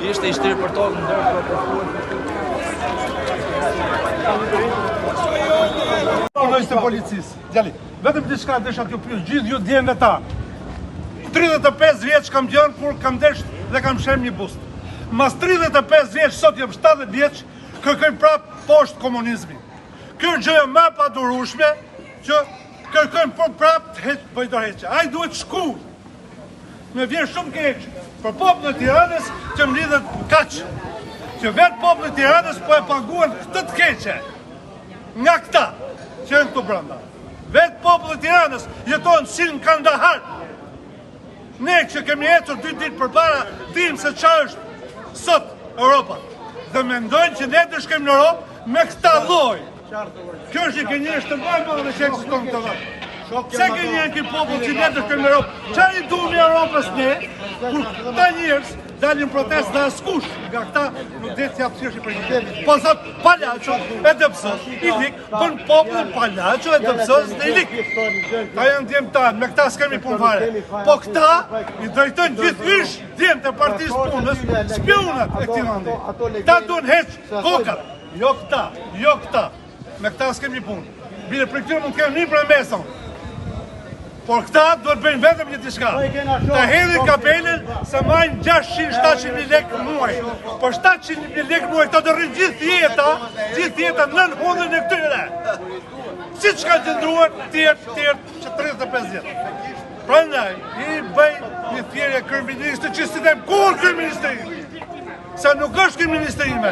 Ishte i shtrirë për tokë ndërkohë për Punonjës të policisë. Djali, vetëm diçka desha t'ju pyes gjithë ju djemve tanë. 35 vjeç kam qenë kur kam desh dhe kam shem një bust. Mas 35 vjeç, sot jam 70 vjeç, kërkojmë prap poshtë komunizmin. Kjo është gjëja më e padurueshme që kërkojmë për prap të heq bëj dorëheqje. Ai duhet shku. Më vjen shumë keq për popullin e Tiranës që mblidhet kaq. Që vetë populli i Tiranës po e paguan këtë të keqe nga këta që janë këtu brenda. Vetë populli i Tiranës jeton si në Kandahar. Ne që kemi ecur dy ditë përpara, dimë se ça është sot Europa. Dhe mendojnë që ne të shkojmë në Europë me këta lloj. Kjo është një gënjeshtër më e madhe që ekziston në këtë vend. Pse gënjen ky popull që ne të shkojmë në Europë? Ça i duhemi Europës ne, kur këta njerëz dalin protestë dhe askush nga këta nuk di të japë thjesht një përgjigje. Po thot palaqo edepsëz, i lig, bën popullin palaqo edepsëz dhe i lig. Këta janë djem tanë, me këta s'kemi punë fare. Po këta i drejtojnë gjithë ish djemtë e partisë punës, spiunat e këtij vendi. Këta duhen heq kokat. Jo këta, jo këta. Me këta s'kemi punë. Bile për këtyre mund të kemi një për mesën. Por këta duhet bëjnë vetëm një diçka. Ta hedhin kapelen se marrin 600-700 mijë lekë muaj. Por 700 mijë lekë muaj këta do rrinë gjithë jeta, gjithë jeta nën hundën e këtyre. Siç kanë qëndruar tjerë, tjerë që 35 vjet. Prandaj i bëj një thirrje kryeministrit që s'i them kurrë kryeministri. Se nuk është kryeministri im.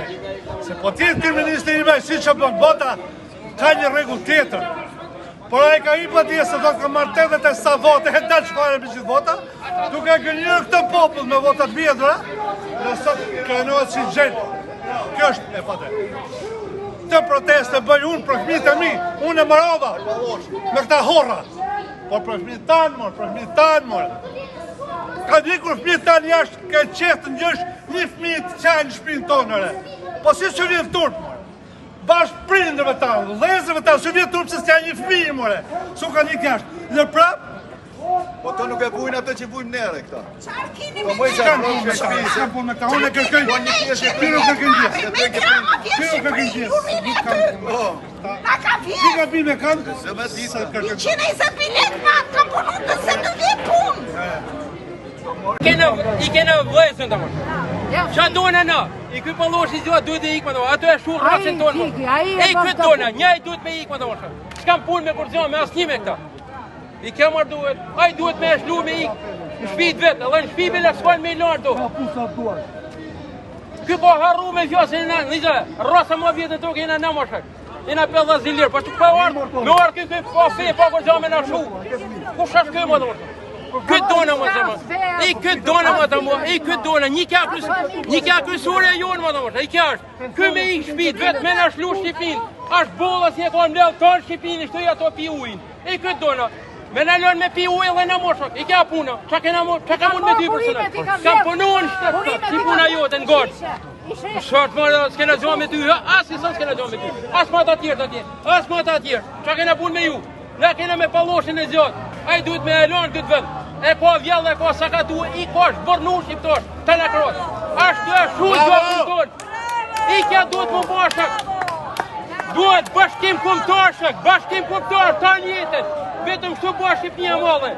Se po të jetë kryeministri im, siç e bën bota, ka një rregull tjetër. Por ai ka i atje se thotë ka marrë 80 e sa vote, e dalë çfarë me gjithë vota, duke gënjyer këtë popull me votat vjedhura, dhe sot krenohet si gjel. Kjo është e padrejtë. Këtë protestë e bëj unë për fëmijët e mi, unë e mbarova me këta horra. Por për fëmijët tanë, mor, për fëmijët tanë, mor. Kanë ikur fëmijët tanë jashtë, ke qejf të ndëgjosh një fëmijë të qajë në shpinë tonë, re. Po si s'ju vjen turp, mor. Bashkë prindërve tanë, vëllezërve tanë, s'ju vjen turp se s'qan një fëmijë, more. S'u kanë ikë jashtë. Dhe prap, Po to nuk e vujnë atë që vujmë nere këta. Çfarë keni Po me më ne? S'kam punë me këta, s'kam punë me këta, unë e kërkoj, Po një pjesë e Ky nuk kërkoj ndjesë. Me grama Ky vjen nuk kërkoj Shqipëri, ndjesë. ju rrini Nuk kam aty. punë me këta. Na ka Si vjedh. gabime kanë? Se me ditë. Sa kërkoj. 120 mijë lekë ma kam punu 42 vjet punë. Kena, i kena vëllezën të mërë. Qa dona në? I ky palloshi zjo duhet e ikë më të mërë. Ato e shu rracën tonë më. E i këtë dona, një i duhet me ikë më të mërë. S'kam punë me kurgjo, me asnjë me këta. I ke marrë duhet, ai duhet me e shlu me ikë. Në shpi të vetë, edhe në shpi me s'kojnë me i larë do. Ky po harru me fjasën e në, njëzë, rrasa më vjetë në tokë, jena në më shek. Jena pe dhe zilirë, po që pa ardhë, me ardhë ky ky pa fe, pa kurgjo me në shu. Kush është ky më të mërë? Këtë dona më të më, i këtë dona më të më, i këtë dona, një kja krys, një kja krysore e jonë më të më, i kja është, ky me i shpit, vetë me në shlu Shqipin, është bolla si e ka mbledh tonë Shqipin, i shtoj ato pi ujin, i këtë dona, me në lënë me pi ujin dhe në moshok, i kja puna, qa kena mo, qa ka mund me ty personal, kam punu në shtetë, si puna jote në gordë. Short më, s'kena gjo me ty, as i sot s'kena gjo me ty, as ma ta tjerë atje, as ma ta tjerë, qa kena punë me ju? Na kena me palloshin e zjot, ai duhet me e lanë këtë vend. E ka vjellë, e ka sakatu, i ka zhbërnu shqiptar, të në krot. Ashtu e shu gjakun tonë. I kja duhet më bashak. Duhet bashkim kombëtar shak, bashkim kombëtar, ta jetën. Vetëm kështu bëhet Shqipënia e madhe.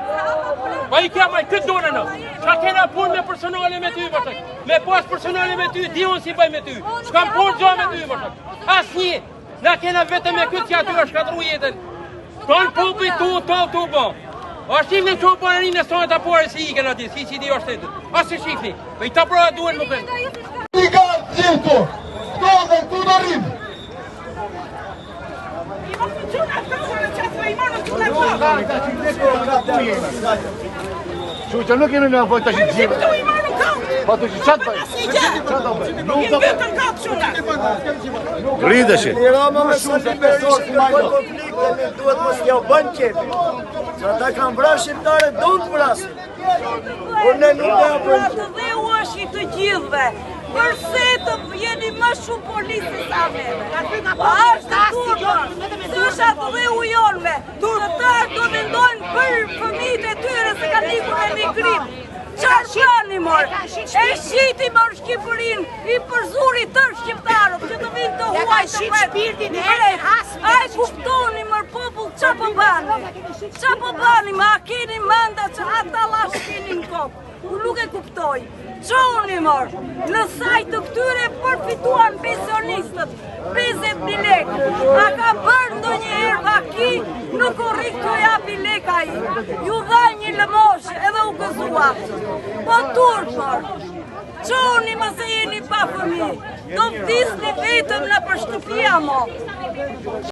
Pa i kja, ma këtë dona në. Qa kena punë me personale me ty, bashak. Me pas personale me ty, di unë si bëj me ty. S'kam punë gjo me ty, bashak. Asnjë. Na kena vetëm me këtë që aty është shkatru jetën. Tonë populli tu, to tu bo. A shifni që u bërë rinë e sonë të apore si ikën aty, si që i di o shtetit. A si shifni, po i ta prova duhen më kënë. I ka gjithë këtu, këtu dhe këtu do rrimë. Që që nuk kemi nevojë tash i gjithë. Po të që qatë bëjë? Qatë do bëjë? Nuk do bëjë. Rriteshi. Rama me Sali Berishën kërkojnë konflikt dhe ne duhet mos t'ja u bëjmë qefin. Se ata kanë vrarë shqiptarë, duan të vrasin. Por ne nuk do ja bëjmë. Atdheu është i të gjithëve. Përse të jeni më shumë policë se sa neve? Po është turp, se është atdheu jonë me. Këta do mendojnë për fëmijët e tyre se kanë ikur në emigrim. Çfarë bëni mor? E shiti mor Shqipërinë, i përzuri tërë shqiptarët që të vinë të huaj të mbret. A e kuptoni mor popull ça po bani? Ça po bani ma a keni menda që ata lash keni në kokë? Unë nuk e kuptoj. Çoni mor, në sajë të këtyre përfituan pensionistët, 50.000 lek. A ka bërë ndonjëherë vaki, në korrik të japi lek ai. Ju dha një lëmoshë edhe u gëzua. Po turp mor, çoni më se jeni pa fëmi. Do vdisni vetëm nëpër shtëpia mo.